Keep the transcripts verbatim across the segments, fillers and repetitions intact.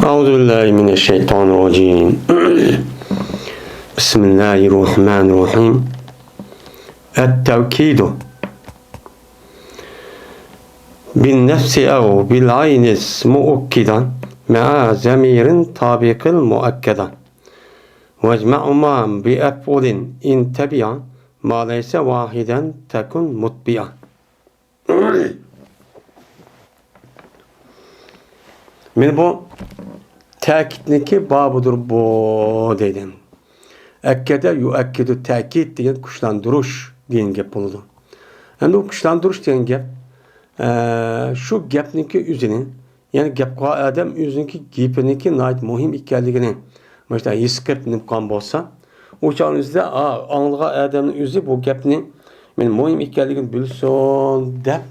أعوذ بالله من الشيطان الرجيم. بسم الله الرحمن الرحيم. التوكيد. بالنفس أو بالعين اسم أكدا مع ضمير طابق مؤكدا. واجمعهما بأفعل إن تبعا ما ليس واحدا تكن متبعا. مانا بۇ تەكىتنىڭكى بابىدۇر بۇ دەيدۇ. ئەككەدە يۇئەككىدۇ تەكىت دېگەن كۈچلەندۈرۈش دېگەن گەپ بولىدۇ. ئەمدى بۇ كۈچلەندۈرۈش دېگەن گەپ، ئە، شۇ گەپنىڭكى ئۆزىنى، يەنى گەپ قىلغان ئادەم ئۆزىنىڭكى گېپىنىڭكى ناھايىتى مۇھىم ئىكەنلىكىنى مۇشۇنداق ھېس قىلىپ نېمە قىلغان بولسا، ئۇ چاغنىڭ ئۆزىدە، ئا، ئاڭلىغان ئادەمنىڭ ئۆزى بۇ گەپنى مانا مۇھىم ئىكەنلىكىنى بىلسۇن دەپ،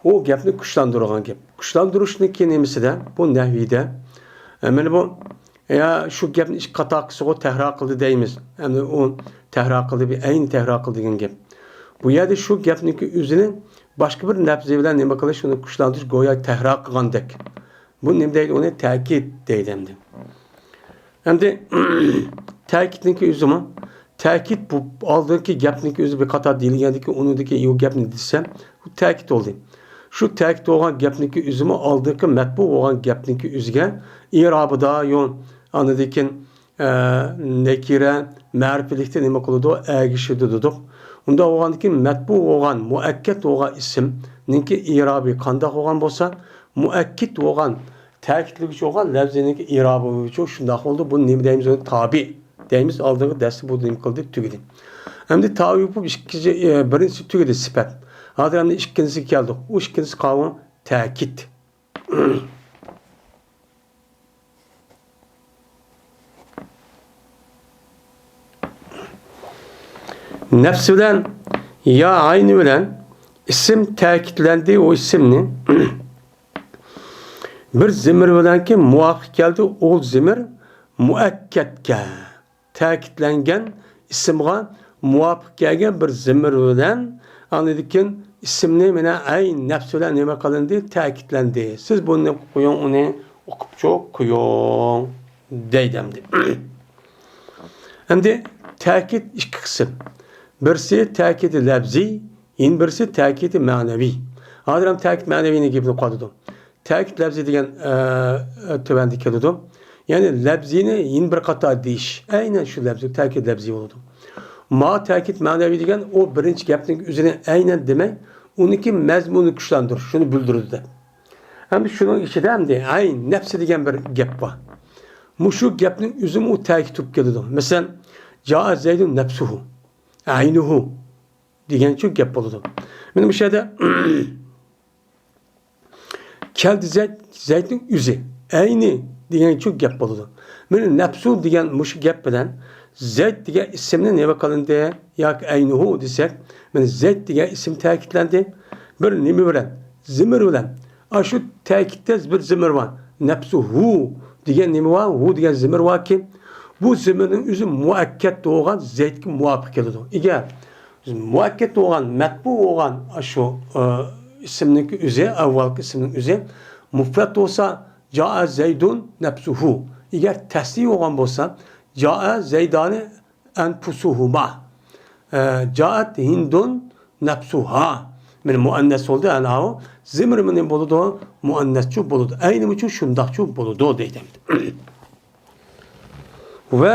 ئۇ گەپنى كۈچلەندۈرىدىغان گەپ. كۈچلەندۈرۈشنىڭكى نېمىسىدە؟ بۇ نەھۋىدە. ئە، مانا بۇ، يا شۇ گەپنى ئىككى قاتار قىلسىغۇ تەھرار قىلدى دەيمىز. ئەمدى ئۇ تەھرار قىلدى، بىر ئەينى تەھرار قىلدى دېگەن گەپ. بۇ يەردە شۇ گەپنىڭكى ئۆزىنى باشقا بىر لەپزى بىلەن نېمە قىلىش، ئۇنى كۈچلەندۈرۈش، گويا تەھرار قىلغاندەك. بۇ نېمە دەيدۇ؟ ئۇنى تەكىت دەيدۇ ئەمدى. ئەمدى تەكىتنىڭكى ئۆزىمۇ، تەكىت بۇ ئالدىنقى گەپنىڭكى ئۆزى بىر قاتار دېيىلگەندىكىن، ئۇنىڭدىكى ئۇ گەپنى دېسە، بۇ تەكىت بولدى. شۇ تەكىت بولغان گەپنىڭكى ئۆزىمۇ ئالدىنقى مەتبۇ بولغان گەپنىڭكى ئۆزىگە ئىرابىدا يو-، ئاندىن كېيىن، ئە، نەكىرە، مەرىپىلىكتە نېمە قىلىدۇ؟ ئەگىشىدۇ دېدۇق. ئۇنداق بولغاندىكىن مەتبۇ بولغان، مۇئەككەت بولغان ئىسىمنىڭكى ئىرابى قانداق بولغان بولسا، مۇئەككىد بولغان، تەكىتلىگۈچى بولغان لەپزىنىڭكى ئىرابىچۇ شۇنداق بولدى. بۇنى نېمە دەيمىز؟ ئۇنى تابىئ دەيمىز. ئالدىنقى دەرستە بۇ نېمە قىلدى؟ تۈگىدى. ئەمدى تابىئ بولۇپ ئىككىنچى، ئە، بىرىنچىسى تۈگىدى، سۈپەت. ھازىر ئەمدى ئىككىنچىسىگە كەلدۇق. ئۇ ئىككىنچىسى قاۋۇ تەكىت. نەپس بىلەن يا ئەينى بىلەن ئىسىم تەكىتلەندى، ئۇ ئىسىمنى بىر زىمىر بىلەنكى مۇۋاپىق كەلدى، ئۇ زىمىر مۇئەككەتكە، تەكىتلەنگەن ئىسىمغا مۇۋاپىق كەلگەن بىر زىمىر بىلەن، ئاندىن كېيىن ئىسىمنى مانا ئەين نەپس بىلەن نېمە قىلىندى؟ تەكىتلەندى. سىز بۇنى قويۇڭ، ئۇنى ئوقۇپچۇ قويۇڭ دەيدۇ ئەمدى. ئەمدى تەكىت ئىككى قىسىم. بىرسى تەكىتى لەپزىي، يەنە بىرسى تەكىتى مەنىۋى. ھازىر ھەم تەكىت مەنىۋىنىڭ گېپىنى قىلىۋاتىدۇ. تەكىت لەپزى دېگەن، ئە، تۆۋەندە كېلىدۇ. يەنى لەپزىنى يەنە بىر قاتار دېيىش. ئەينەن شۇ لەپزى، تەكىت لەپزى بولىدۇ. ما تەكىت مەنىۋى دېگەن ئۇ بىرىنچى گەپنىڭ ئۆزىنى ئەينەن دېمەي، ئۇنىڭكى مەزمۇنىنى كۈچلەندۈرۈش، شۇنى بىلدۈرىدۇ دەپ. ئەمدى شۇنىڭ ئىچىدە ئەمدى ئەين نەپسى دېگەن بىر گەپ بار. مۇشۇ گەپنىڭ ئۆزىمۇ ئۇ تەكىت تۇرۇپ كېلىدۇ. مەسىلەن، جائە زەيدۇن نەپسۇھۇ، ئەينۇھۇ دېگەنچۇ گەپ بولىدۇ. مانا مۇشۇ يەردە كەلدى زەيد، زەيدنىڭ ئۆزى، ئەينى دېگەنچۇ گەپ بولىدۇ. مانا نەپسۇ دېگەن مۇشۇ گەپ بىلەن زەيد دېگەن ئىسىمنى نېمە قىلىندى؟ ياكى ئەينۇھۇ دېسەك، مانا زەيد دېگەن ئىسىم تەكىتلەندى. بىر نېمە بىلەن؟ زىمىر بىلەن. ئاشۇ تەكىتتە بىر زىمىر بار. نەپسۇھۇ دېگەن نېمە بار؟ ھۇ دېگەن زىمىر باركى، بۇ زىمىرنىڭ ئۆزى مۇئەككەت بولغان زەيدكە مۇۋاپىق كېلىدۇ. ئەگەر مۇئەككەت بولغان، مەتبۇ بولغان ئاشۇ، ئە، ئىسىمنىڭكى ئۆزى، ئەۋۋالقى ئىسىمنىڭ ئۆزى مۇفرەت بولسا، جائە زەيدۇن نەپسۇھۇ. ئەگەر تەسنىيە بولغان بولسا، جائە زەيدانى ئەنپۇسۇھۇما. ئە، جائەت ھىندۇن نەپسۇھا. مانا مۇئەننەس بولدى، ئەنئاۋۇ. زىمىرمۇ نېمە بولىدۇ؟ مۇئەننەسچۇ بولىدۇ. ئەينىمۇچۇ شۇنداقچۇ بولىدۇ دەيدۇ. ۋە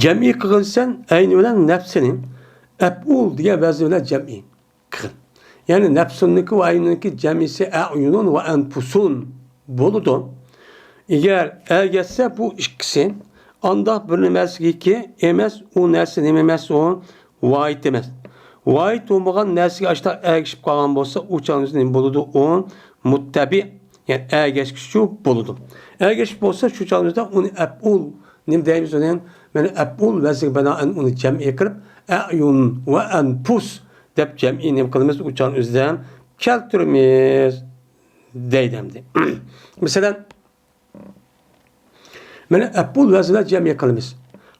جەمئىي قىلغىنىسەن ئەينى بىلەن نەپسىنى ئەپئۇل دېگەن ۋەزنى بىلەن جەمئىي قىل. يەنى نەپسۇننىڭكى ۋە ئەينۇننىڭكى جەمئىسى ئەئيۇنۇن ۋە ئەنپۇسۇن بولىدۇ. ئەگەر ئەگەتسە بۇ ئىككىسى، ئانداق بىر نېمەسىگىكى ئەمەس، ئۇ نەرسە نېمە ئەمەس، ئۇ ۋاھىد ئەمەس. ۋاھىد بولمىغان نەرسىگە ئاشۇنداق ئەگىشىپ قالغان بولسا، ئۇ چاغدا نېمە بولىدۇ؟ ئۇ مۇتتەبىئ، يەنى ئەگەشكۈچى بولىدۇ. ئەگەشكۈچى بولسا، شۇ چاغدا ئۇنى ئەپئۇل، نېمە دەيمىز ئۇنى؟ مانا ئەپئۇل ۋەزنىگە بىنائەن ئۇنى جەمئىي قىلىپ، ئەئيۇن ۋە ئەنپۇس دەپ جەمئىي نېمە قىلىمىز؟ ئۇ چاغنىڭ ئۆزىدە كەلتۈرىمىز دەيدۇ ئەمدى. مەسىلەن، مانا ئەپئۇل ۋەزنىدە جەمئىي قىلىمىز.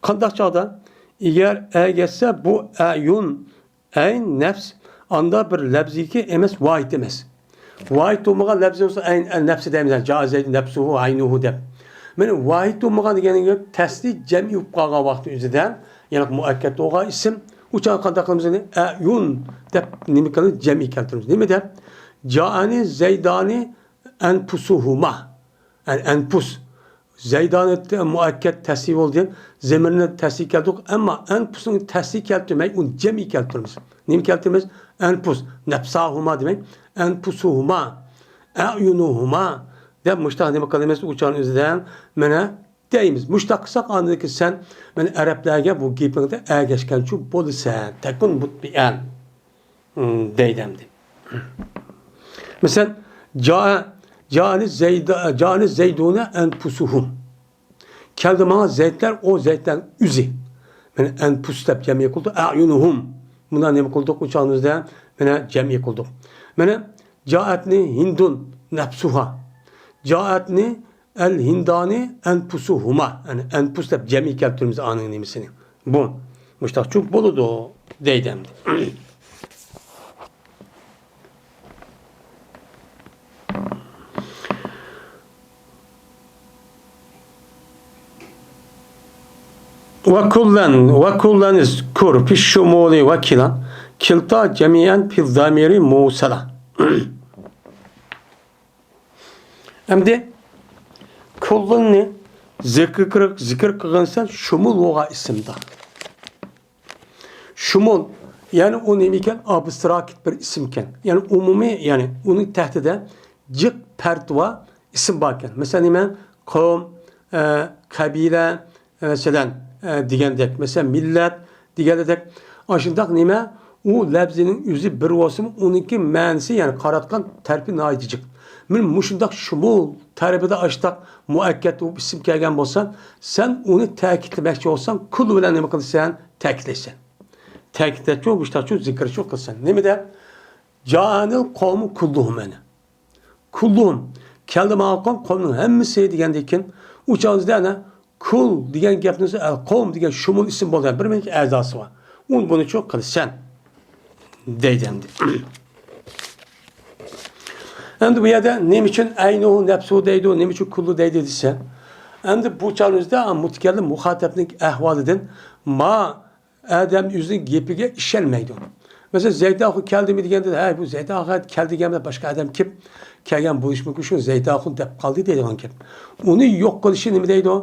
قانداق چاغدا؟ ئەگەر ئەگەتسە بۇ ئەئيۇن، ئەين، نەپس، ئاندا بىر لەپزىكى ئەمەس، ۋاھىد ئەمەس. ۋاھىد بولمىغان لەپزى بولسا ئەين، ئەل نەپسى دەيمىز. جائە زەيدۇن نەپسۇھۇ ئەينۇھۇ دەپ. مانا ۋاھىد بولمىغان دېگەنگە تەسلى جەمئىي بولۇپ قالغان ۋاقىتنىڭ ئۆزىدە، يەنى مۇئەككەد بولغان ئىسىم، ئۇ چاغدا قانداق قىلىمىز؟ ئەيۇن دەپ نېمە قىلىمىز؟ جەمئىي كەلتۈرىمىز. نېمە دەپ؟ جائەنى زەيدانى ئەنپۇسۇھۇما. يەنى ئەنپۇس. زەيدانى مۇئەككەد تەسلى بولدى. زېمىرنى تەسلى كەلتۈردۇق. ئەمما ئەنپۇسنى تەسلى كەلتۈرمەي، ئۇنى جەمئىي كەلتۈرىمىز. نېمە كەلتۈرىمىز؟ ئەنپۇس. نەپساھۇما دېمەي، ئەنپۇسۇھۇما، ئەيۇنۇھۇما دەپ مۇشتاق نېمە قىلىمىز؟ ئۇ چاغنىڭ ئۆزىدە مانا دەيمىز. مۇشتاق قىلساق، ئاندىن كېيىن سەن مانا ئەرەبلەرگە بۇ گېپىڭدە ئەگەشكەنچۇ بولىسەن. تەكۇن مۇتبىئەن. دەيدۇ ئەمدى. مەسىلەن، جائە، جائەنى زەيدۇ، جائەنى زەيدۇنە ئەنپۇسۇھۇم. كەلدى ماڭا زەيدلەر، ئۇ زەيدلەرنىڭ ئۆزى. مانا ئەنپۇس دەپ جەمئىي قىلدۇق، ئەيۇنۇھۇم. مۇندا نېمە قىلدۇق؟ ئۇ چاغنىڭ ئۆزىدە مانا جەمئىي قىلدۇق. مانا جائەتنى ھىندۇن نەپسۇھا. جائەتنى ئەل ھىندانى ئەنپۇسۇھۇما. يەنى ئەنپۇس دەپ جەمئىي كەلتۈرىمىز ئانىڭ نېمىسىنى. بۇ مۇشتاقچۇ بولىدۇ دەيدۇ ئەمدى. ۋە كۇللەن، ۋە كۇللەن ئىزكۇر فىش شۇمۇلى ۋە كىلا، كىلتا جەمئەن فىز زامىرى مۇسەلا. ئەمدى كۇللۇننى زىكىر، زىكىر قىلغىنسەن شۇمۇل بولغان ئىسىمدا. شۇمۇل، يەنى ئۇ نېمە ئىكەن؟ ئابستراكت بىر ئىسىمكەن. يەنى ئومۇمىي، يەنى ئۇنىڭ تەھتىدە جىق پەرد ۋە ئىسىم باركەن. مەسىلەن، نېمە؟ قوم، ئە، قەبىلە، مەسىلەن، ئە، دېگەندەك، مەسىلەن، مىللەت دېگەندەك، ئاشۇنداق نېمە، ئۇ لەپزىنىڭ ئۆزى بىر بولسىمۇ، ئۇنىڭكى مەنىسى، يەنى قاراتقان تەرىپى ناھايىتى جىق. مانا مۇشۇنداق شۇمۇل تەرىپىدە ئاشۇنداق مۇئەككەد بولۇپ ئىسىم كەلگەن بولسا، سەن ئۇنى تەكىتلىمەكچى بولساڭ، كۇل بىلەن نېمە قىلىسەن؟ تەكىتلەيسەن. تەكىتلەشچۇ، مۇشتاقچۇ، زىكىرچۇ قىلىسەن. نېمە دەپ؟ جائەنىل قومۇ كۇللۇھۇم، يەنى. كۇللۇھۇم. كەلدى ماڭا قوم، قومنىڭ ھەممىسى دېگەندىن كېيىن، ئۇ چاغدا ئەنە كۇل دېگەن گەپنىڭ ئۆزى ئەل قوم دېگەن شۇمۇل ئىسىم بولدى. بىر مىللەت ئەزاسى بار. ئۇنى بۇنى چوق قىلىسەن. دەيدۇ ئەمدى. ئەمدى بۇ يەردە نېمە ئۈچۈن ئەينۇ نەپسۇ دەيدۇ، نېمە ئۈچۈن كۇللۇ دەيدۇ دېسە، ئەمدى بۇ چاغنىڭ ئۆزىدە مۇتەكەللىم مۇخاتەبنىڭ ئەھۋالىدىن ما ئادەم ئۆزىنىڭ گېپىگە ئىشەنمەيدۇ. مەسىلەن، زەيدى ئاخۇن كەلدىمۇ دېگەندە، ھەي، بۇ زەيدى ئاخۇن كەلدى دېگەن بىلەن باشقا ئادەم كېلىپ كەلگەن بولۇشى مۇمكىن، شۇ زەيدى ئاخۇن دەپ قالدى دەيدىغان گەپ. ئۇنى يوق قىلىشى نېمە دەيدۇ؟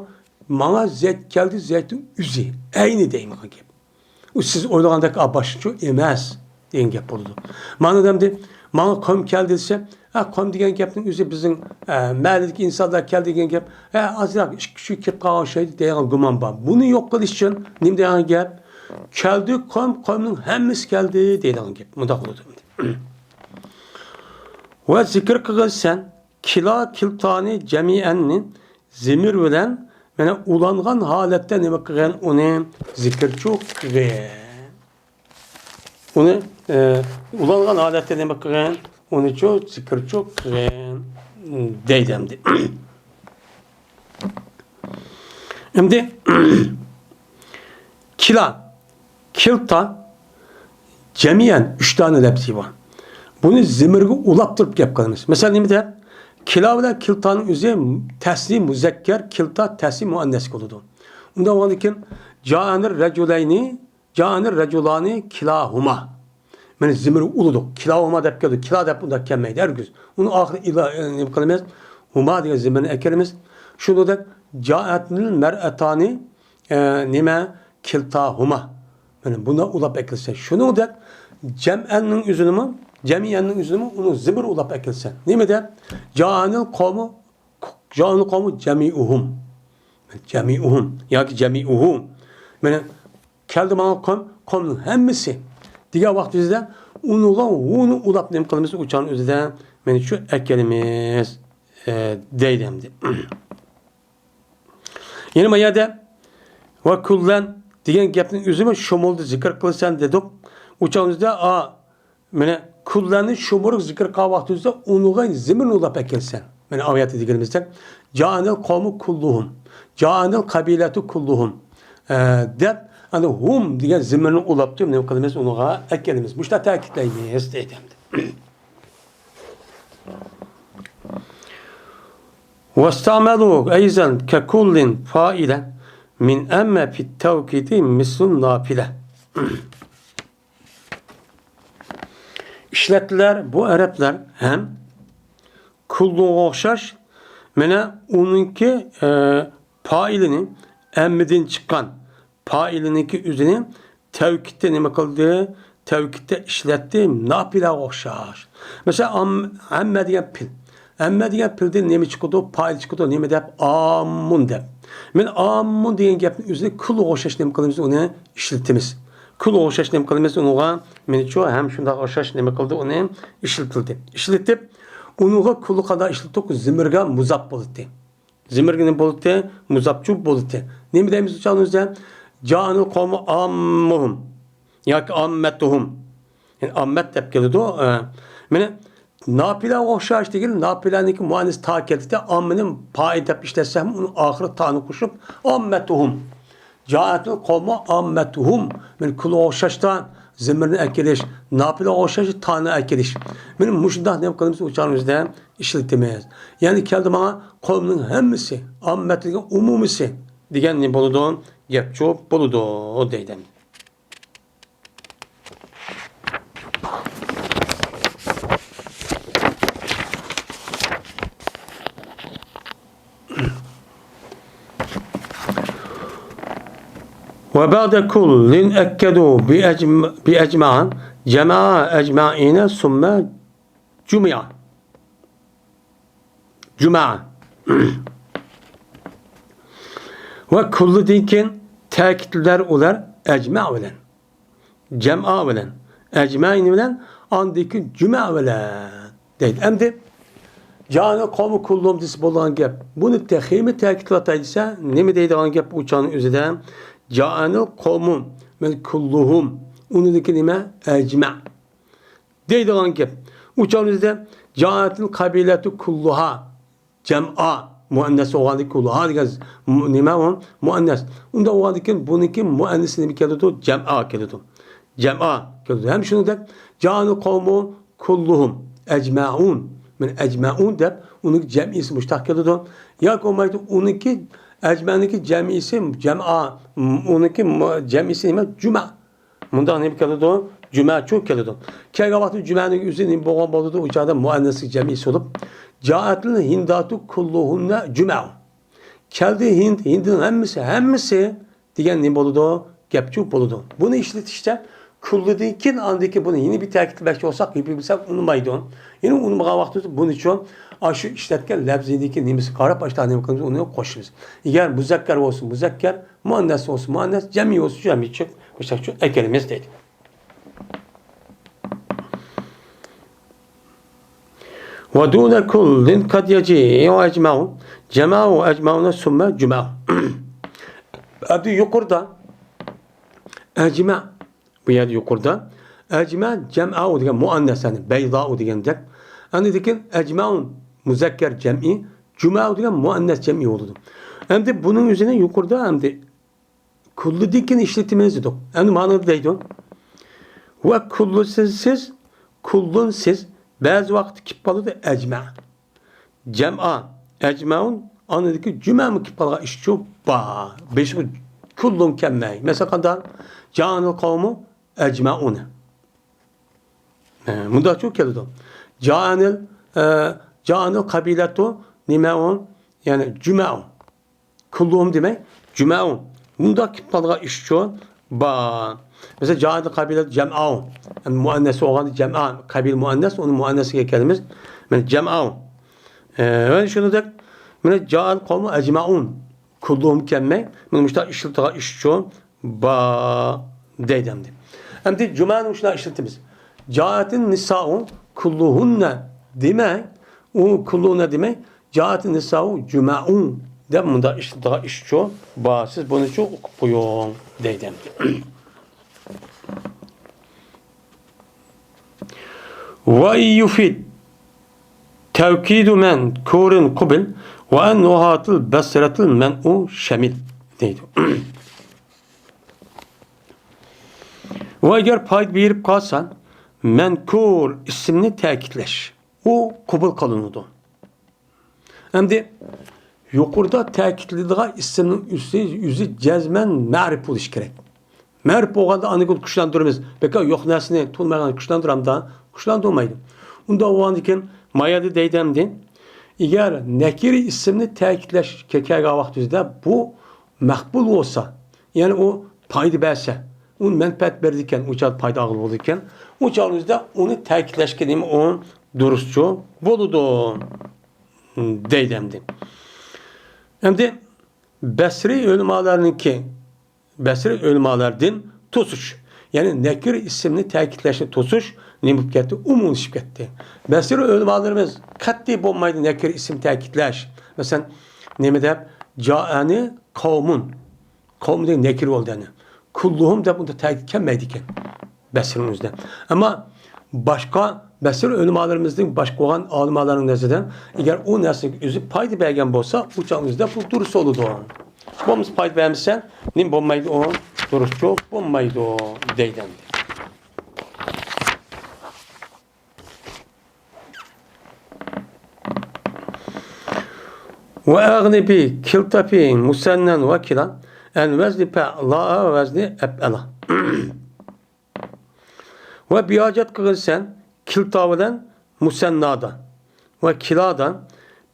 ماڭا زەيد كەلدى، زەيدنىڭ ئۆزى، ئەينى دەيدىغان گەپ. ئۇ سىز ئويلىغاندەك باشقىچە ئەمەس دېگەن گەپ بولىدۇ. مانا ئەمدى ماڭا قوم كەلدى دېسە، ھە، قوم دېگەن گەپنىڭ ئۆزى بىزنىڭ، ئە، مەھەللىدىكى ئىنسانلار كەلدى دېگەن گەپ، ھە، ئازراق ئىككى كىشى كېلىپ قالغان ئوخشايدۇ دېگەن گۇمان بار. بۇنى يوق قىلىش ئۈچۈن نېمە دېگەن گەپ؟ كەلدى قوم، قومنىڭ ھەممىسى كەلدى دەيدىغان گەپ. مۇنداق بولىدۇ. ۋە زىكىر قىلغىن سەن كىلا، كىلتانى، جەمئەننى زىمىر بىلەن، مانا، ئۇلانغان ھالەتتە نېمە قىلغىن؟ ئۇنى زىكىرچۇ قىلغىن. ئۇنى، ئە، ئۇلانغان ھالەتتە نېمە قىلغىن؟ ئۇنىچۇ زىكىرچۇ قىلغىن دەيدۇ ئەمدى. ئەمدى كىلا، كىلتا، جەمئەن ئۈچ دانە لەپزى بار. بۇنى زىمىرگە ئۇلاپ تۇرۇپ گەپ قىلىمىز. مەسىلەن، نېمە دەپ؟ كىلا بىلەن كىلتانىڭ ئۆزى تەسنىي مۇزەككەر، كىلتا تەسنىي مۇئەننەسكە بولىدۇ. ئۇنداق بولغاندىن كېيىن، جائەنىر رەجۇلەينى، جائەنىر رەجۇلانى كىلاھۇما. مانا زىمىر ئۇلىدۇق. كىلاھۇما دەپ كەلدى. كىلا دەپ ئۇنداق كەلمەيدۇ ھەرگىز. ئۇنىڭ ئاخىرى ئىلا، ئە، نېمە قىلىمىز؟ ھۇما دېگەن زىمىرنى ئەكىلىمىز. شۇنىڭدەك جائەتنىل مەرئەتانى، ئە، نېمە؟ كىلتاھۇما. مانا بۇنى ئۇلاپ ئەكەلسەن. شۇنىڭدەك جەمئەننىڭ ئۆزىنىمۇ، جەمئەننىڭ ئۆزىنىمۇ ئۇنىڭ زىمىر ئۇلاپ ئەكەلسەن. نېمە دەپ؟ جائەنىل قومۇ، جائەنىل قومۇ جەمئۇھۇم. جەمئۇھۇم ياكى جەمئۇھۇ. مانا كەلدى ماڭا قوم، قومنىڭ ھەممىسى دېگەن ۋاقتىمىزدا ئۇنىڭغا ھۇنى ئۇلاپ نېمە قىلىمىز؟ ئۇ چاغنىڭ ئۆزىدە مانا شۇ ئەكەلىمىز، ئە، دەيدۇ ئەمدى. يەنە ما يەردە ۋە كۇللەن دېگەن گەپنىڭ ئۆزىمۇ شۇمۇلدا زىكىر قىلىسەن دېدۇق. ئۇ چاغىمىزدا، ئا، مانا كۇللەننى شۇمۇلدا زىكىر قىلغان ۋاقتىمىزدا ئۇنىڭغا زىمىرنى ئۇلاپ ئەكەلسەن. مانا ئايەتتە دېگىنىمىزدەك، جائەنىل قومۇ كۇللۇھۇم. جائەنىل قەبىلەتۇ كۇللۇھۇم. ئە، دەپ، ئەنە ھۇم دېگەن زىمىرنى ئۇلاپ تۇرۇپ نېمە قىلىمىز؟ ئۇنىڭغا ئەكەلىمىز. مۇشۇنداق تەكىتلەيمىز دەيدۇ ئەمدى. واستعملوا أيضا ككل فاعلة من أما في التوكيد مثل النافلة. ئىشلەتتىلەر بۇ ئەرەبلەر ھەم كۇللۇغا ئوخشاش، مانا ئۇنىڭكى، ئە، پائىلىنى، ئەممىدىن چىققان پائىلىنىڭكى ئۆزىنى تەۋكىدتە نېمە قىلدى؟ تەۋكىدتە ئىشلەتتى، ناپىلەگە ئوخشاش. مەسىلەن، ئام-، ئەممە دېگەن پېئىل. ئەممە دېگەن پېئىلدىن نېمە چىقىدۇ؟ پائىل چىقىدۇ. نېمە دەپ؟ ئاممۇن دەپ. مانا ئاممۇن دېگەن گەپنىڭ ئۆزىنى كۇللۇغا ئوخشاش نېمە قىلىمىز؟ ئۇنى ئىشلىتىمىز. كۇللۇغا ئوخشاش نېمە قىلىمىز ئۇنىڭغا؟ مانا شۇ ھەم شۇنداق ئوخشاش نېمە قىلدى؟ ئۇنى ئىشلىتىلدى. ئىشلىتىپ، ئۇنىڭغا كۇللۇ قانداق ئىشلىتىدۇق؟ زىمىرگە مۇزاپ بولدى. زىمىرگە نېمە بولدى؟ مۇزاپچۇ بولدى. نېمە دەيمىز ئۇ چاغنىڭ ئۆزىدە؟ جائەنىل قومۇ ئاممۇھۇم ياكى ئاممەتۇھۇم. يەنى ئاممەت دەپ كېلىدۇ. ئە، مانا ناپىلەگە ئوخشاش دېگىلى، ناپىلەنىڭكى مۇئەننەس تا كەلدى. ئاممىنى پائىل دەپ ئىشلەتسەكمۇ، ئۇنىڭ ئاخىرىغا تانى قوشۇپ، ئاممەتۇھۇم. جائەنىل قومۇ ئاممەتۇھۇم. مانا كۇللۇغا ئوخشاشتا زىمىرنى ئەكېلىش، ناپىلەگە ئوخشاش تانى ئەكېلىش. مانا مۇشۇنداق نېمە قىلىمىز؟ ئۇ چاغنىڭ ئۆزىدە ئىشلىتىمىز. يەنى كەلدى ماڭا قومنىڭ ھەممىسى، ئاممەت دېگەن ئومۇمىيسى دېگەن نېمە بولىدۇ؟ گەپچۇ بولىدۇ دەيدۇ. وبعد كل أكدوا بأجم-، بأجمع، جمع أجمعين ثم جمع. جمع. ۋە كۇللىدىن كېيىن تەكىتلەر ئۇلار ئەجمە بىلەن، جەمئا بىلەن، ئەجمەئىن بىلەن، ئاندىن كېيىن جۈمە بىلەن دەيدۇ. ئەمدى جائەنىل قومۇ كۇللۇھۇم دېسە بولىدىغان گەپ. بۇنى تېخىمۇ تەكىتلىۋاتاي دېسە، نېمە دەيدىغان گەپ ئۇ چاغنىڭ ئۆزىدە؟ جائەنىل قومۇ، مەن كۇللۇھۇم، ئۇنىڭدىكى نېمە؟ ئەجمە دەيدىغان گەپ. ئۇ چاغنىڭ ئۆزىدە جائەتىل قەبىلەتۇ كۇللۇھا. جەمئا، مۇئەننەس بولغاندىكىن كۇللۇھا دېگەن م-، نېمە ئۇ؟ مۇئەننەس. ئۇنداق بولغاندىكىن بۇنىڭكى مۇئەننىسى نېمە كېلىدۇ؟ جەمئا كېلىدۇ. جەمئا كېلىدۇ. ھەم شۇنىڭدەك، جائەنىل قومۇ كۇللۇھۇم ئەجمەئۇن. مانا ئەجمەئۇن دەپ، ئۇنىڭ جەمئىسى مۇشتاق كېلىدۇ. ياكى بولمايدۇ، ئۇنىڭكى، ئەجمەنىڭكى جەمئىسى جەمئا، ئۇنىڭكى مۇ-، جەمئىسى نېمە؟ جۈمە. مۇنداق نېمە كېلىدۇ؟ جۈمەچۇ كېلىدۇ. كەلگەن ۋاقىتتا جۈمەنىڭ ئۆزى نېمە بولغان بولىدۇ؟ ئۇ چاغدا مۇئەننەسلىك جەمئىسى بولۇپ، جائەتىل ھىنداتۇ كۇللۇھۇننە جۈمەئۇ. كەلدى ھىند، ھىندنىڭ ھەممىسى، ھەممىسى دېگەن نېمە بولىدۇ؟ گەپچۇ بولىدۇ. بۇنى ئىشلىتىشتە كۇللىدىن كېيىن ئاندىن كېيىن بۇنى يەنە بىر تەكىتلىمەكچى بولساق، يۈرگۈزسەك ئۇنىمايدۇ. يەنە ئۇنىمىغان ۋاقتىمىزدا بۇنىچۇ ئاشۇ ئىشلەتكەن لەپزىنىڭكى نېمىسىگە قاراپ ئاشۇنداق نېمە قىلىمىز؟ ئۇنى قوشىمىز. ئگەر مۇزەككەر بولسا مۇزەككەر، مۇئەننەس بولسا مۇئەننەس، جەمئىي بولسا جەمئىي چىق-، مۇشۇنداق ئەكېلىمىز دەيدۇ. ودون كل قد يجيء أجمع، جمع أجمعون ثم جمع. ئەمدى يۇقىرىدا ئەجمە، بۇ يەردە يۇقىرىدا ئەجمە جەمئاۋۇ دېگەن مۇئەننەس، يەنى بەيزاۋۇ دېگەندەك. ئاندىن كېيىن ئەجمەئۇن مۇزەككەر جەمئىي، جۈمەئۇ دېگەن مۇئەننەس جەمئىي بولىدۇ. ئەمدى بۇنىڭ ئۆزىنى يۇقىرىدا ئەمدى كۇللىدىن كېيىن ئىشلىتىمىز دېدۇق. ئەمدى مانا دەيدۇ. ۋە كۇللۇسىز، سىز، كۇللۇن سىز، بەزى ۋاقىتتا كېلىپ قالىدۇ ئەجمە. جەمئا، ئەجمەئۇن، ئاندىن كېيىن جۈمەمۇ كېلىپ قالغان ئىشچۇ بار. بېشىغا كۇللۇن كەلمەي. مەسىلەن، قانداق؟ جائەنىل قومۇ ئەجمەئۇن. ئە، مۇنداقچۇ كېلىدۇ. جائەنىل، ئە، جائەنىل قەبىلەتۇ نېمەئۇ؟ يەنى جۈمەئۇ. كۇللۇھۇم دېمەي، جۈمەئۇ. مۇنداق كېلىپ قالغان ئىشچۇ بار. مەسىلەن، جائەنىل قەبىلەتۇ جەمئاۋۇ. يەنى مۇئەننەس بولغاندا جەمئا، قەبىلە مۇئەننەس، ئۇنىڭ مۇئەننەسىگە كەلىمىز. مانا جەمئاۋۇ. ئە، ۋە شۇنىڭدەك، مانا جائەنىل قومۇ ئەجمەئۇن. كۇللۇھۇم كەلمەي، مانا مۇشۇنداق ئىشلىتىدىغان ئىشچۇ بار دەيدۇ ئەمدى. ئەمدى جۈمەنى مۇشۇنداق ئىشلىتىمىز. جائەتىن نىسائۇ كۇللۇھۇننە دېمەي، ئۇ كۇللۇھۇننە دېمەي، جائەتىن نىسائۇ جۈمەئۇ دەپ مۇنداق ئىشلىتىدىغان ئىشچۇ بار. سىز بۇنىچۇ ئوقۇپ قويۇڭ دەيدۇ ئەمدى. وإن يفد توكيد مذكور قبل وأن نهاة البصرة المنع شمل دەيدۇ. ۋە ئەگەر پايدا بېرىپ قالسا، مەنكۇر ئىسىمنى تەكىتلەش. ئۇ قوبۇل قىلىنىدۇ. ئەمدى يۇقىرىدا تەكىتلىدىغان ئىسىمنىڭ ئۆزى، ئۆزى جەزمەن مەرىپ بولۇشى كېرەك. مەرىپ بولغاندا ئاندىن كېيىن كۈچلەندۈرىمىز. بىكار يوق نەرسىنى تونۇمايدىغان كۈچلەندۈرەمدا؟ كۈچلەندۈرمەيدۇ. ئۇنداق بولغاندىكىن ما يەردە دەيدۇ ئەمدى، ئەگەر نەكىرە ئىسىمنى تەكىتلەشكە كەلگەن ۋاقتىمىزدا بۇ مەقبۇل بولسا، يەنى ئۇ پايدا بەرسە، ئۇ مەنپەئەت بېرىدىكەن، ئۇ چاغدا پايدا ئالغىلى بولىدىكەن، ئۇ چاغىمىزدا ئۇنى تەكىتلەشكە نېمە ئۇ دۇرۇسچۇ بولىدۇ، دەيدۇ ئەمدى. ئەمدى بەسرىي ئۆلىمالارنىڭكى، بەسرىي ئۆلىمالاردىن توسۇش، يەنى نەكىر ئىسىمنى تەكىتلەشنى توسۇش نېمە بولۇپ كەتتى؟ ئومۇملىشىپ كەتتى. بەسرىي ئۆلىمالىرىمىز قەتئىي بولمايدۇ نەكىر ئىسىم تەكىتلەش. مەسىلەن، نېمە دەپ؟ جائەنى قەۋمۇن. قەۋم دېگەن نەكىر بولدى، يەنى. كۇللۇھۇم دەپ ئۇندا تەكىت كەلمەيدىكەن بەسرىنىڭ ئۆزىدە. ئەمما باشقا بەسرىي ئۆلىمالىرىمىزنىڭ، باشقا بولغان ئالىملارنىڭ نەزىرىدە، ئەگەر ئۇ نەرسىگە ئۆزى پايدا بەرگەن بولسا، ئۇ چاغ ئۆزىدە بۇ دۇرۇس بولىدۇ. بولمىسا، پايدا بەرمىسە، نېمە بولمايدۇ ئۇ؟ دۇرۇسچۇ بولمايدۇ، دەيدۇ ئەمدى. ۋە ئەغنىبى كىلتاپى مۇسەننەن ۋە كىلا ئەن ۋەزنى پەئلا ۋەزنى ئەپئەلا. ۋە بىھاجەت قىلغىن سەن كىلتا بىلەن مۇسەننادا ۋە كىلادا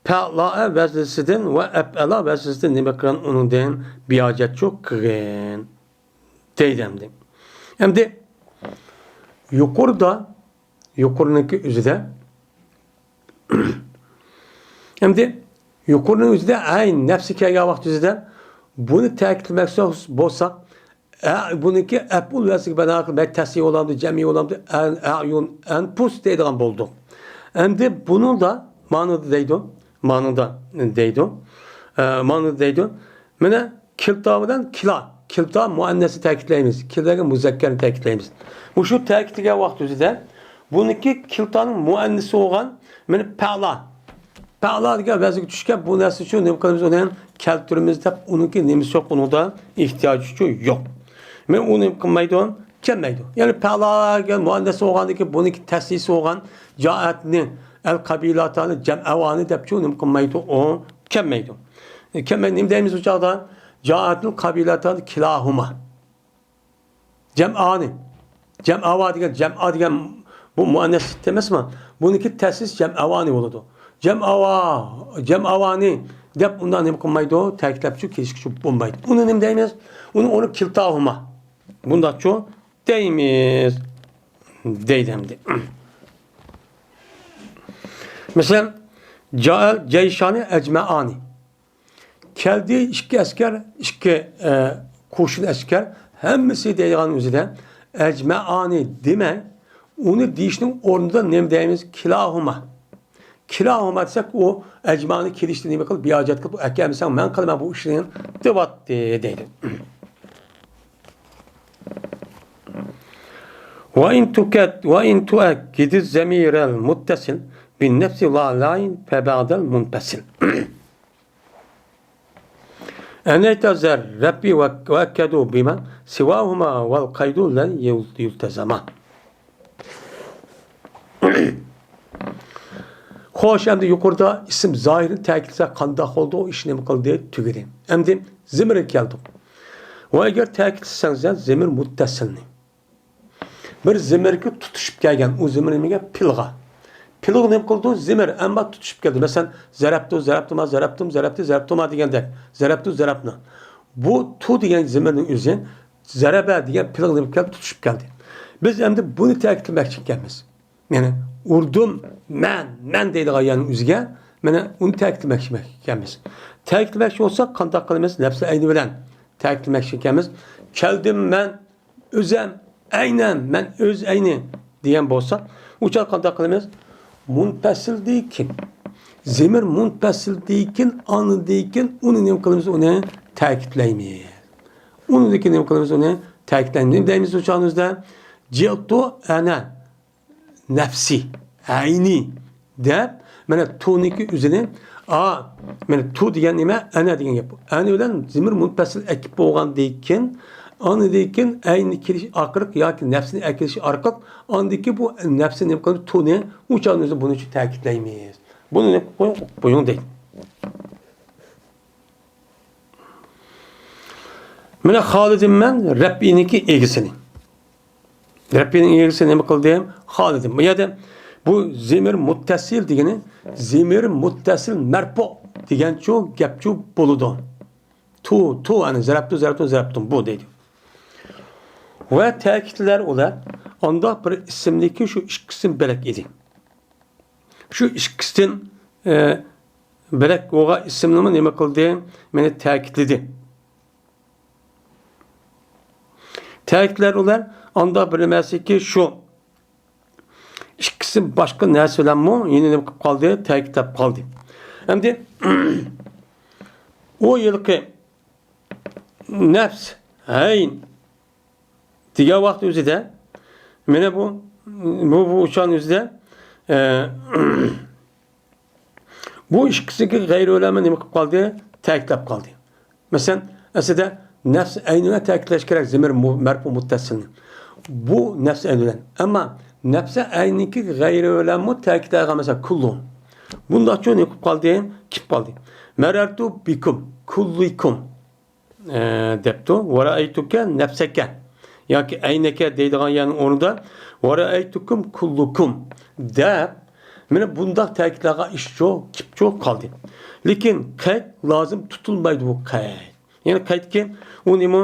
پەئلا ۋەزنىسىدىن ۋە ئەپئەلا ۋەزنىسىدىن نېمە قىلغىن، ئۇنىڭدىن بىھاجەتچۇ قىلغىن، دەيدۇ ئەمدى. ئەمدى يۇقىرىدا، يۇقىرىنىڭكى ئۆزىدە، ئەمدى يۇقىرىنىڭ ئۆزىدە ئەي نەپسى كەلگەن ۋاقىت ئۆزىدە بۇنى تەكىتلىمەكچى بولساق، ئە، بۇنىڭكى ئەپئۇل ۋەزنىگە بىنائەن قىلىپ، مەن تەسنىيە بولامدۇ، جەمئىي بولامدۇ، ئەن، ئەيۇن، ئەنپۇس دەيدىغان بولدۇق. ئەمدى بۇنىڭدا مانىدا دەيدۇ، مانىدا دەيدۇ، ئە، مانىدا دەيدۇ. مانا كىلتا بىلەن كىلا. كىلتا مۇئەننەسنى تەكىتلەيمىز. كىلا دېگەن مۇزەككەرنى تەكىتلەيمىز. مۇشۇ تەكىتلىگەن ۋاقىت ئۆزىدە بۇنىڭكى كىلتانىڭ مۇئەننىسى بولغان، مانا پەلا. پەلا دېگەن ۋەزىنگە چۈشكەن بۇ نەرسە ئۈچۈن نېمە قىلىمىز؟ ئۇنى كەلتۈرىمىز دەپ، ئۇنىڭكى نېمىسى يوق، ئۇنىڭدا ئېھتىياجى يوق. مانا ئۇ نېمە قىلمايدۇ؟ كەلمەيدۇ. يەنى پەلا دېگەن مۇئەننەس بولغاندىكىن بۇنىڭكى تەسنىيىسى بولغان جائەتنى، ئەل قەبىلاتانى، جەمئەۋانى دەپچۇ نېمە قىلمايدۇ؟ ئۇ كەلمەيدۇ. ئە، كەلمەي نېمە دەيمىز ئۇ چاغدا؟ جائەتنىڭ قەبىلاتانى كىلاھۇما. جەمئانى. جەمئاۋا دېگەن، جەمئا دېگەن بۇ مۇئەننەس ئىت ئەمەسمۇ؟ بۇنىڭكى تەسنىيىسى جەمئاۋانى بولىدۇ. جەمئاۋا، جەمئاۋانى دەپ ئۇنداق نېمە قىلمايدۇ؟ تەكىتلەپچۇ كېلىشكىچۇ بولمايدۇ. ئۇنى نېمە دەيمىز؟ ئۇنى، ئۇنى كىلتاھۇما. بۇنداقچۇ دەيمىز. دەيدۇ ئەمدى. مەسىلەن، جائەل جەيشانى ئەجمەئانى. كەلدى ئىككى ئەسكەر، ئىككى، ئە، قوشۇن ئەسكەر، ھەممىسى دەيدىغان ئۆزىدە ئەجمەئانى دېمەي، ئۇنى دېيىشنىڭ ئورنىدا نېمە دەيمىز؟ كىلاھۇما. كىلاھۇما دېسەك، ئۇ ئەجمەئانى كېلىشتە نېمە قىلىپ، بىھاجەت قىلىپ، ئەكەلمىسەڭ مەن قىلىمەن بۇ ئىشنى دەۋاتتى دەيدۇ. وإن تؤكد، وإن تؤكد الضمير المتصل بالنفس لا لين فبعد المنفصل. أنيت الضرب وأكدوا بما سواهما والقيد لن يلتزما. خوش، ئەمدى يۇقىرىدا ئىسىم زاھىرنى تەكىتلىسە قانداق بولدى؟ ئۇ ئىش نېمە قىلدى؟ تۈگىدى. ئەمدى زىمىرگە كەلدۇق. ۋە ئەگەر تەكىتلىسەڭ سەن زىمىر مۇتتەسىلنى. بىر زىمىرگە تۇتىشىپ كەلگەن، ئۇ زىمىر نېمىگە؟ پېئىلغا. پېئىلغا نېمە قىلىدۇ؟ زىمىر، ئەمما تۇتىشىپ كەلدى. مەسىلەن، زەرەپتۇ، زەرەپتۇما، زەرەپتۇم، زەرەپتى، زەرەپتۇما دېگەندەك. زەرەپتۇ، زەرەپنى. بۇ تۇ دېگەن زىمىرنىڭ ئۆزى زەرەبە دېگەن پېئىلغا نېمە كەلدى؟ تۇتۇشۇپ كەلدى. بىز ئەمدى بۇنى تەكىتلىمەكچى ئىكەنمىز. يەنى ئۇردۇم، مەن، مەن دەيدىغان يەرنىڭ ئۆزىگە مانا ئۇنى تەكىتلىمەكچى ئىكەنمىز. تەكىتلىمەكچى بولساق قانداق قىلىمىز؟ نەپسى ئەينى بىلەن تەكىتلىمەكچى ئىكەنمىز. كەلدىم مەن، ئۆزەم، ئەينەن، مەن ئۆز ئەينى دېگەن بولسا، ئۇ چاغ قانداق قىلىمىز؟ مۇنپەسىلدىن كېيىن. زىمىر مۇنپەسىلدىن كېيىن، ئاندىن كېيىن ئۇنى نېمە قىلىمىز؟ ئۇنى تەكىتلەيمىز. ئۇنىڭدىن كېيىن نېمە قىلىمىز؟ ئۇنى تەكىتلەيمىز. نېمە دەيمىز ئۇ چاغنىڭ ئۆزىدە؟ جىئتۇ ئەنە نەپسى، ئەينى دەپ، مانا تۇنىڭكى ئۆزىنى، ئا، مانا تۇ دېگەن نېمە؟ ئەنە دېگەن گەپ. ئەنە بىلەن زىمىر مۇنپەسىل ئەكىپ بولغاندىن كېيىن، ئاندىن كېيىن ئەينى كېلىش ئارقىلىق ياكى نەپسىنى ئەكېلىش ئارقىلىق، ئاندىن كېيىن بۇ نەپسى نېمە قىلىدۇ؟ تۇنى، ئۇ چاغنىڭ ئۆزىدە بۇنى شۇ تەكىتلەيمىز. بۇنى نېمە قىلىپ قويۇڭ، قويۇڭ دەيدۇ. مانا خالىدىم مەن رەببىنىڭكى ئىگىسىنى. رەببىنىڭ ئىگىسى نېمە قىلدىم؟ خالىدىم. بۇ يەردە بۇ زېمىر مۇتتەسىل دېگىنى، زېمىر مۇتتەسىل مەرپۇ دېگەنچۇ گەپچۇ بولىدۇ. تو، تو، يەنى زەرەپتۇ، زەرەپتۇ، زەرەپتۇ بۇ دەيدۇ. ۋە تەكىتلەر ئۇلار ئانداق بىر ئىسىمنىكى شۇ ئىككىسىدىن بۆلەك ئىدى. شۇ ئىككىسىدىن، ئە، بۆلەك بولغان ئىسىمنىمۇ نېمە قىلدى؟ مېنى تەكىتلىدى. تەكىتلەر ئۇلار ئانداق بىر نېمەسىكى شۇ ئىككىسى باشقا نەرسە بىلەنمۇ يەنە نېمە قىلىپ قالدى؟ تەكىتلەپ قالدى. ئەمدى ئۇ ھېلىقى نەپس، ئەين دېگەن ۋاقىت ئۆزىدە، مانا بۇ، بۇ، بۇ ئۇچان ئۆزىدە، ئە، بۇ ئىككىسىگە غەيرىي ئۆلەمە نېمە قىلىپ قالدى؟ تەكىتلەپ قالدى. مەسىلەن، ئەسلىدە نەپس ئەينى بىلەن تەكىتلەش كېرەك، زېمىر مۇ-، مەرپۇ مۇتتەسىلنى. بۇ نەپس ئەينى بىلەن. ئەمما نەپس ئەينىكى غەيرىي بىلەنمۇ تەكىتلەيدىغان، مەسىلەن، كۇللۇ. بۇنداقچۇ نېمە قىلىپ قالدى؟ كېلىپ قالدى. مەرەرتۇ بىكۇم، كۇللىكۇم، ئە، دەپتۇ. ۋەرەئەيتۇكە نەپسەكە ياكى ئەينەكە دەيدىغان يەرنىڭ ئورنىدا ۋەرەئەيتۇكۇم كۇللۇكۇم دەپ، مانا بۇنداق تەكىتلەرگە ئىشچۇ، كېپچۇ قالدى. لېكىن قەيت لازىم تۇتۇلمايدۇ بۇ قەيت. يەنى قەيتكى ئۇ نېمە؟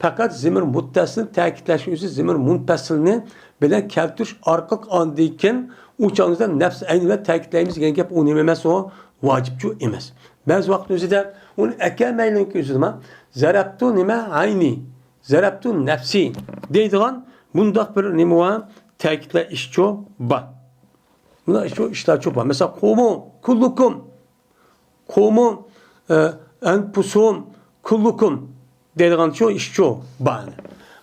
پەقەت زېمىر مۇتتەسىلنى تەكىتلەش ئۆزى زېمىر مۇنپەسىلنى بىلەن كەلتۈرۈش ئارقىلىق ئاندىن كېيىن ئۇ چاغدا نەپس ئەينى بىلەن تەكىتلەيمىز دېگەن گەپ ئۇ نېمە ئەمەس، ئۇ ۋاجىپچۇ ئەمەس. بەزى ۋاقىت ئۆزىدە ئۇنى ئەكەلمەيلىكى ئۆزىدىما زەرەپتۇ نېمە ئەينى، زەرەپتۇ نەپسى دەيدىغان مۇنداق بىر نېمە بار، تەكىتلەش ئىشچۇ بار. بۇنداق ئىشچۇ، ئىشلارچۇ بار. مەسىلەن، قومۇ، كۇللۇكۇم، قومۇ، ئە، ئەنپۇسۇم، كۇللۇكۇم دەيدىغان شۇ ئىشچۇ بار.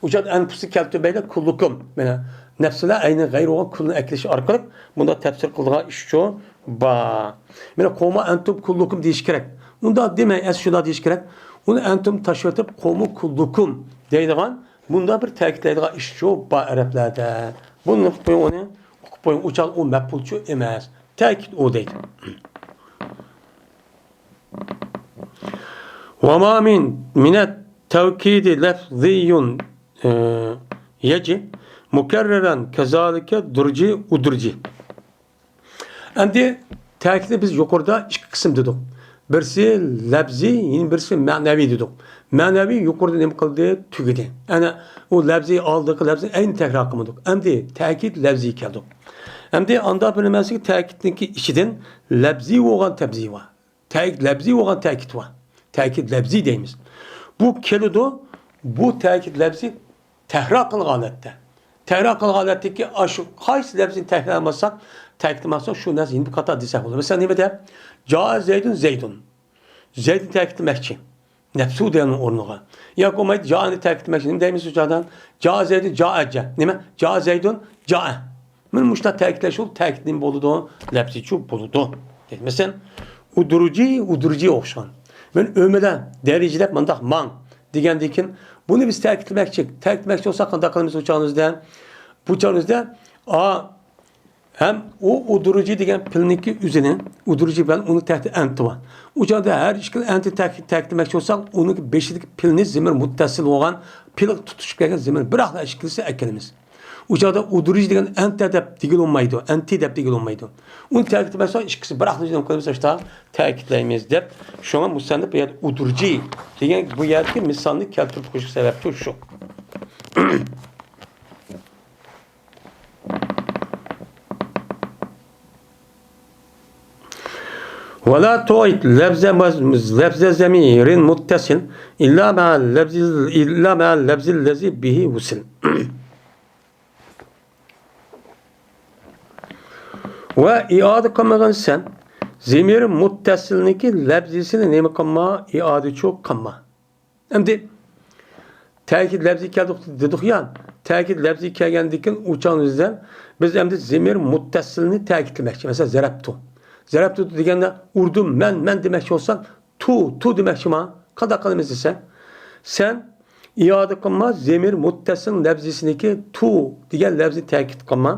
ئۇ چاغدا ئەنپۇسنى كەلتۈرمەيلى، كۇللۇكۇم. مانا نەپسىلەر ئەينى غەيرىي بولغان كۇلنى ئەكېلىش ئارقىلىق بۇنداق تەپسىر قىلىدىغان ئىشچۇ بار. مانا قومۇ ئەنتۇم كۇللۇكۇم دېيىش كېرەك. ئۇنداق دېمەي، ئەسلى شۇنداق دېيىش كېرەك. ئۇنى ئەنتۇم تاشلىۋېتىپ، قومۇ كۇللۇكۇم دەيدىغان، مۇنداق بىر تەكىتلەيدىغان ئىشچۇ بار ئەرەبلەردە. بۇنى ئۇقۇپ قويۇڭ، ئۇنى ئۇقۇپ قويۇڭ. ئۇ چاغ ئۇ مەپئۇلچۇ ئەمەس. تەكىت ئۇ دەيدۇ. ۋەما مىن، مىنەت تەۋكىدى لەفزىيۇن، ئە، يەجى مۇكەررەرەن كەزالىكە دۇرجى ئۇدۇرجى. ئەمدى تەكىتنى بىز يۇقىرىدا ئىككى قىسىم دېدۇق. بىرسى لەپزىي، يەنە بىرسى مەنەۋىي دېدۇق. مەنەۋىي يۇقىرىدا نېمە قىلدى؟ تۈگىدى. ئەنە ئۇ لەپزىي، ئالدىقى لەپزىي ئەينى تەكرار قىلمىدۇق. ئەمدى تەكىت لەپزىي كەلدۇق. ئەمدى ئاندا بىر نېمەسىگە تەكىتنىڭكى ئىچىدىن لەپزىي بولغان تەپزىي بار. تەكىت لەپزىي بولغان تەكىت بار. تەكىت لەپزىي دەيمىز. بۇ كېلىدۇ، بۇ تەكىت لەپزىي تەكرار قىلغان ھالەتتە. تەكرار قىلغان ھالەتتىكى ئاشۇ قايسى لەپزىنى تەكرارلىمىساق، تەكىتلىمىساق، شۇ نەرسە يېنىپ قاتا دېسەك بولىدۇ. مەسىلەن، نېمە دەپ؟ جائە زەيدۇن زەيدۇن. زەيدنى تەكىتلىمەكچى. نەپسۇ دېگەننىڭ ئورنىغا. ياكى بولمايدۇ، جائەنى تەكىتلىمەكچى. نېمە دەيمىز شۇ چاغدا؟ جائە زەيدۇن جائە جە. نېمە؟ جائە زەيدۇن جائە. مانا مۇشۇنداق تەكىتلەش بولۇپ، تەكىت نېمە بولىدۇ؟ لەپزىيچۇ بولىدۇ. مەسىلەن، ئۇدۇرۇجى، ئۇدۇرۇجى ئوخشىغان. مەن ئۆمىلە، دەرىجىلەپ مانداق ماڭ دېگەندىن كېيىن، بۇنى بىز تەكىتلىمەكچى. تەكىتلىمەكچى بولساق، قانداق قىلىمىز بۇ چاغىمىزدا؟ بۇ چاغىمىزدا، ئا، ھەم ئۇ ئۇدۇرۇجى دېگەن پېئىلنىڭكى ئۆزىنى، ئۇدۇرۇجى بىلەن ئۇنىڭ تەھتى ئەنتى بار. ئۇ چاغدا ھەر ئىككىلا ئەنتى تەك-، تەكىتلىمەكچى بولساق، ئۇنىڭ بېشىدىكى پېئىلنى زېمىر مۇتتەسىل بولغان پېئىلغا تۇتىشىپ كەلگەن زېمىر بىراقلا ئىككىلىسى ئەكېلىمىز. ئۇ چاغدا ئۇدۇرۇجى دېگەن ئەنتە دەپ دېگىلى بولمايدۇ، ئەنتى دەپ دېگىلى بولمايدۇ. ئۇنى تەكىتلىمەكچى بولساق، ئىككىسى بىراقلا نېمە قىلىمىز؟ ئاشتا تەكىتلەيمىز دەپ، شۇڭا مۇسەننىپ بۇ يەردە ئۇدۇرۇجى دېگەن بۇ يەردىكى مىسالنى كەلتۈرۈپ قويۇشقا سەۋەبچۇ شۇ. ولا تعد لفظ مز-، لفظ ضمير متصل إلا مع اللفظ، إلا مع اللفظ الذي به وصل. ۋە ئىئادە قىلمىغىن سەن زېمىر مۇتتەسىلنىڭكى لەپزىسىنى نېمە قىلما؟ ئىئادىچۇ قىلما. ئەمدى تەكىت لەپزى كەلدۇق دېدۇق يا، تەكىت لەپزى كەلگەندىن كېيىن ئۇ چاغنىڭ ئۆزىدە بىز ئەمدى زېمىر مۇتتەسىلنى تەكىتلىمەكچى. مەسىلەن، زەرەپتۇ. زەرەپتۇ دېگەندە ئۇردۇم، مەن، مەن دېمەكچى بولساق، تۇ، تۇ دېمەكچىما؟ قانداق قىلىمىز دېسە، سەن ئىئادە قىلما، زېمىر مۇتتەسىل لەۋزىسىنىڭكى تو دېگەن لەۋزىنى تەكىت قىلما.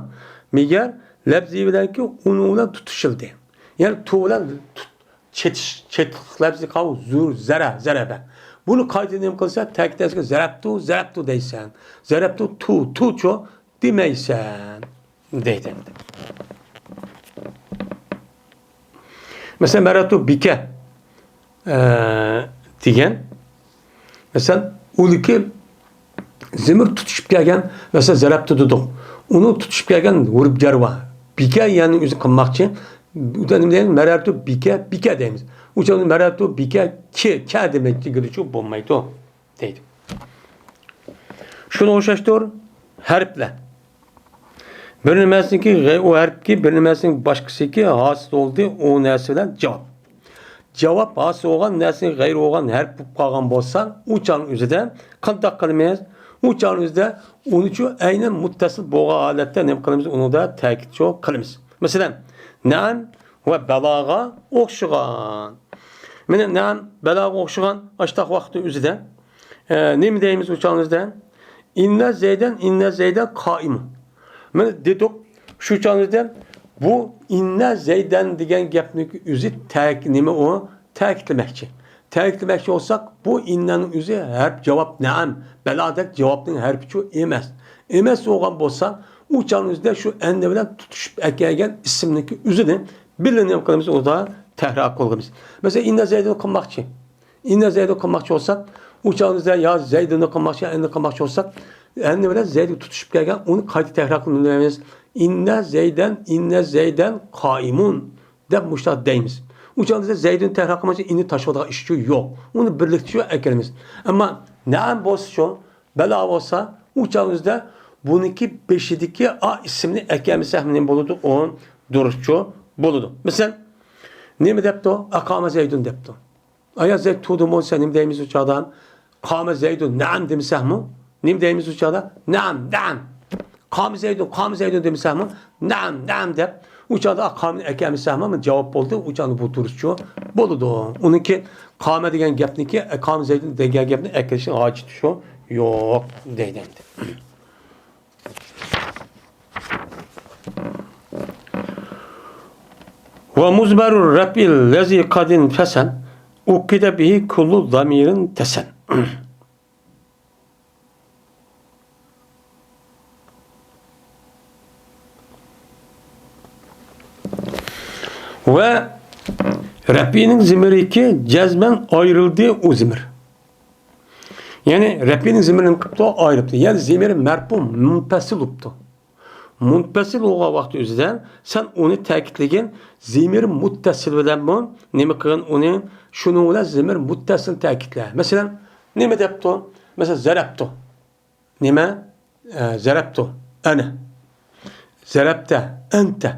مەگەر لەۋزى بىلەنكى ئۇنىڭ بىلەن تۇتىشىلدى. يەنى تو بىلەن تۇت-، چېتىش، چېتىقلىق لەۋزى قاۋۇ، زۇر، زەرە، زەرەبە. بۇنى قايتا نېمە قىلسا، تەكىتلەشكە زەرەپتۇ، زەرەپتۇ دەيسەن. زەرەپتۇ، تو، توچۇ دېمەيسەن. دەيدۇ ئەمدى. مەسىلەن، مەرەتۇ بىكە، ئە، دېگەن. مەسىلەن، ئۇنىڭكى زېمىر تۇتۇشۇپ كەلگەن، مەسىلەن، زەرەپتۇ دېدۇق. ئۇنىڭ تۇتۇشۇپ كەلگەن ھۇرۇپ جەرى بار. بىكە، يەنى ئۆزى قىلماقچى. بۇ نېمە دەيمىز؟ مەرەرتۇ بىكە، بىكە دەيمىز. ئۇ چاغدا مەرەرتۇ بىكە، كى، كە دېمەكچى گىرىچۇ بولمايدۇ. دەيدۇ. شۇنىڭغا ئوخشاشتۇر ھەرپلەر. بىر نېمەسىنىڭكى غەي-، ئۇ ھەرپكى بىر نېمەسىنىڭ باشقىسىكى ھاسىل بولدى، ئۇ نەرسە بىلەن جاۋاب. جاۋاب ھاسىل بولغان نەرسىنىڭ غەيرى بولغان ھەرپ بولۇپ قالغان بولسا، ئۇ چاغنىڭ ئۆزىدە قانداق قىلىمىز؟ ئۇ چاغنىڭ ئۆزىدە ئۇنىچۇ ئەينەن مۇتتەسىل بولغان ھالەتتە نېمە قىلىمىز؟ ئۇنىڭدا تەكىتچۇ قىلىمىز. مەسىلەن، نەئەم ۋە بەلاغا ئوخشىغان. مانا نەئەم، بەلاغا ئوخشىغان ئاشتاق ۋاقىتنىڭ ئۆزىدە، ئە، نېمە دەيمىز ئۇ چاغنىڭ ئۆزىدە؟ ئىننە زەيدەن، ئىننە زەيدەن قائىمۇن. مانا دېدۇق، شۇ چاغنىڭ ئۆزىدە بۇ ئىننە زەيدەن دېگەن گەپنىڭ ئۆزى تەك-، نېمە ئۇ؟ تەكىتلىمەكچى. تەكىتلىمەكچى بولساق، بۇ ئىننەنىڭ ئۆزى ھەرپ جاۋاب نەئەم، بەلادەك جاۋابنىڭ ھەرپىچۇ ئەمەس. ئەمەس بولغان بولسا، ئۇ چاغنىڭ ئۆزىدە شۇ ئەننە بىلەن تۇتۇشۇپ ئەكەلگەن ئىسىمنىڭكى ئۆزىنى بىللە نېمە قىلىمىز؟ ئۇدا تەكرار قىلغىمىز. مەسىلەن، ئىننە زەيدۇننى قىلماقچى. ئىننە زەيدۇننى قىلماقچى بولساق، ئۇ چاغنىڭ ئۆزىدە يا زەيدۇننى قىلماقچى، يا ئەننە قىلماقچى بولساق، ئەننە بىلەن زەيدۇ تۇتۇشۇپ كەلگەن، ئۇنى قايتا تەكرار قىلىمىز. ئىننە زەيدەن، ئىننە زەيدەن قائىمۇن. دەپ مۇشۇنداق دەيمىز. ئۇ چاغدا بىز زەيدۇننى تەكرار قىلمايچۇ، ئىننى تاشلىۋاتقان ئىشچۇ يوق. ئۇنى بىرلىكتىچۇ ئەكەلمىز. ئەمما نەئەم بولسىچۇ، بەلا بولسا، ئۇ چاغدا بىزدە بۇنىڭكى بېشىدىكى ئا ئىسىمنى ئەكەلمىسەك نېمە بولىدۇ؟ ئۇ دۇرۇسچۇ بولىدۇ. مەسىلەن، نېمە دەپتۇ؟ ئەقامە زەيدۇن دەپتۇ. ئايا زەيد تۇردىمۇ؟ سەن نېمە دەيمىز ئۇ چاغدا؟ قامە زەيدۇن، نەئەم دېمىسەكمۇ؟ نېمە دەيمىز ئۇ چاغدا؟ نەئەم، نەئەم. قامە زەيدۇن، قامە زەيدۇن دېمىسەكمۇ؟ نەئەم، نەئەم دەپ، ئۇ چاغدا قامىنى ئەكەلمىسەكمۇ، جاۋاب بولدى، ئۇ چاغدا بۇ دۇرۇسچۇ بولىدۇ. ئۇنىڭكى قامە دېگەن گەپنىكى، قامە زەيدۇن دېگەن گەپنى ئەكىرىشنىڭ ھاجىتى شۇ يوق دەيدۇ ئەمدى. ۋە مۇزمەرۇر رەپئىل لەزى قەدىن فەسەن، ئۇككىدە بىھى كۇللۇ زامىرىن تەسەن. ۋە رەپئىنىڭ زىمىرىكى جەزمەن ئايرىلدى ئۇ زىمىر. يەنى رەپئىنىڭ زىمىرىنى قىپتۇ، ئايرىپتۇ. يەنى زىمىر مەرپۇ مۇنپەسىل بوپتۇ. مۇنپەسىل بولغان ۋاقتى ئۆزىدە سەن ئۇنى تەكىتلىگىن زىمىر مۇتتەسىل بىلەنمۇ نېمە قىلغىن ئۇنى؟ شۇنىڭ بىلەن زىمىر مۇتتەسىل تەكىتلە. مەسىلەن، نېمە دەپتۇ؟ مەسىلەن، زەرەپتۇ. نېمە؟ ئە، زەرەپتۇ. ئەنە. زەرەپتە، ئەنتە.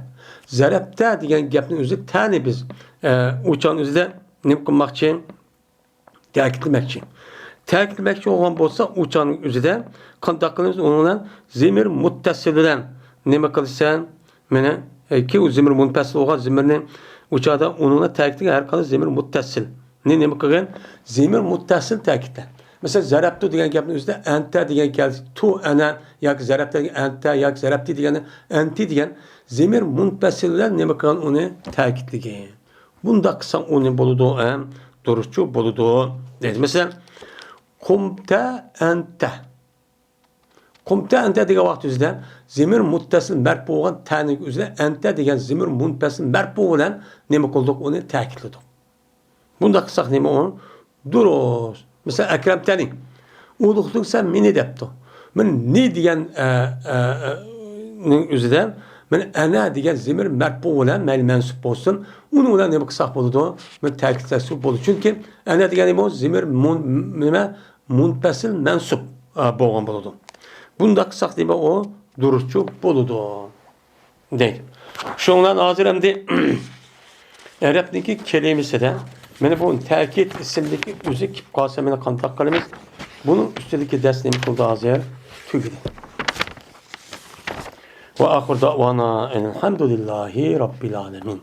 زەرەپتە دېگەن گەپنىڭ ئۆزى تەنى بىز، ئە، ئۇچان ئۆزىدە نېمە قىلماقچى؟ تەكىتلىمەكچى. تەكىتلىمەكچى بولغان بولسا، ئۇچان ئۆزىدە قانداق قىلىمىز؟ ئۇنىڭ بىلەن زىمىر مۇتتەسىل بىلەن نېمە قىلىسەن؟ مانا، ئە، كى ئۇ زىمىر مۇنپەسىل بولغان زىمىرنى ئۇچادا ئۇنىڭ بىلەن تەكىتلىگەن ھەر قانداق زىمىر مۇتتەسىل. نى نېمە قىلغىن؟ زىمىر مۇتتەسىل تەكىتلە. مەسىلەن، زەرەپتۇ دېگەن گەپنىڭ ئۆزىدە ئەنتە دېگەن كەلسە، تو، ئەنە ياكى زەرەپتە دېگەن ئەنتە ياكى زەرەپتى دېگەن ئەنتى دېگەن زىمىر مۇنپەسىل بىلەن نېمە قىلغان؟ ئۇنى تەكىتلىگەن. بۇنداق قىلساڭ ئۇنى بولىدۇ، ھەم دۇرۇسچۇ بولىدۇ دەيدۇ. مەسىلەن، قۇمتە ئەنتە. قۇمتە ئەنتە دېگەن ۋاقىت ئۆزىدە زىمىر مۇتتەسىل مەرپۇ بولغان تەنىڭ ئۆزىدە ئەنتە دېگەن زىمىر مۇنپەسىل مەرپۇ بىلەن نېمە قىلدۇق؟ ئۇنى تەكىتلىدۇق. بۇنداق قىلساق نېمە ئۇ؟ دۇرۇس. مەسىلەن، ئەكرەمتەنى. ئۇلۇغلىدىڭ سەن مېنى دەپتۇ. مانا نى دېگەن، ئە، ئە، ئە، نىڭ ئۆزىدە مانا ئەنە دېگەن زىمىر مەرپۇ بىلەن مەيلى مەنسۇب بولسۇن. ئۇنىڭ بىلەن نېمە قىلساق بولىدۇ؟ مانا تەكىتلەشسە بولىدۇ. چۈنكى ئەنە دېگەن نېمە ئۇ؟ زىمىر مۇن-، نېمە؟ مۇنپەسىل مەنسۇب، ئا، بولغان بولىدۇ. بۇنداق قىلساق نېمە ئۇ؟ دۇرۇسچۇ بولىدۇ. دەيدۇ. شۇنىڭ بىلەن ھازىر ئەمدى ئەرەبنىڭكى كەلىمىسىدە مانا بۇ تەكىت ئىسىملىكى ئۆزى كېلىپ قالسا مانا قانداق قىلىمىز؟ بۇنىڭ ئۈستىدىكى دەرس نېمە قىلدى ھازىر؟ تۈگىدى. ۋە ئاخىر دەۋانا ئەلھەمدۇلىللاھى رەببىل ئالەمىن.